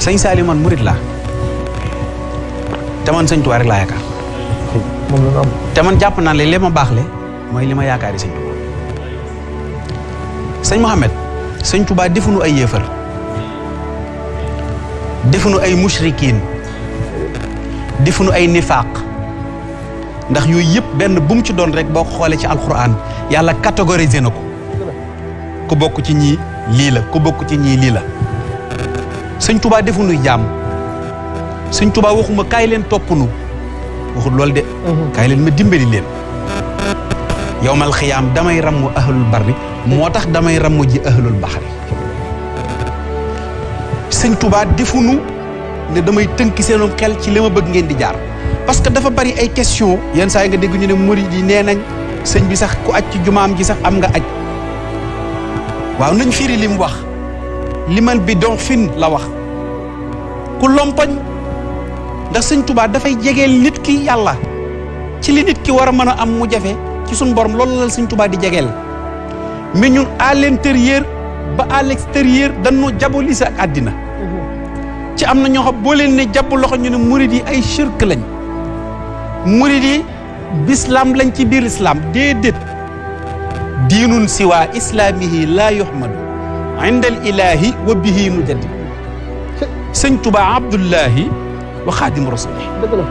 sëñ Saliou man murit laa te man sëñ Tuubaa rek laa yaakaar moom la am te man jàpp naa ne li ma baax le mooy li ma yaakaari sëñ Tuubaa sëñ Mouhamed sëñ Tuubaa defuñu ay yéefar defuñu ay mushrikiin defuñu ay nifaaq ndax yooyu yëpp benn bu mu ci doon rek boo ko xoolee ci alxuraan yàlla catégorisé na ko ku bokk ci ñii lii la ku bokk ci ñii lii la sëñ Tuubaa defuñuy jaam sëñ Tuubaa waxuma kaay leen toppunu waxul loolu de kaay leen ma dimbali leen yowmal xiyaam damay rammu ahlul barri moo tax damay rammu ji ahlul baxri sëñ Tuubaa defuñu ne damay tënki seenum xel ci li ma bëgg ngeen di jaar parce que dafa bari ay question yenn saa yi nga dégg ñu ne murid yi nee nañ sëñ bi sax ku aj ci jumaam ji sax am nga aj waaw nañ firi li mu wax limal bi don fin la wax ku lompoñ ndax sëñ Tuubaa dafay jegeel nit ki yàlla ci li nit ki war a mën a am mu jafe ci suñ borom loolu la sëñ Tuubaa di jegeel mais ñun à l'intérieur ba à l'extérieur dañoo jabolise ak àddina ci am na ñoo xam boo leen ne jàpp loxo ñu ne murid yi ay shirk lañ murid yi bislam lañ ci biir islam déedéet diinun siwa islaamihi laa yuhmadu inda al ilahi wa bihi nujaddid sëñ Tuubaa abdullahi wa xaadimu rasulih dëgg la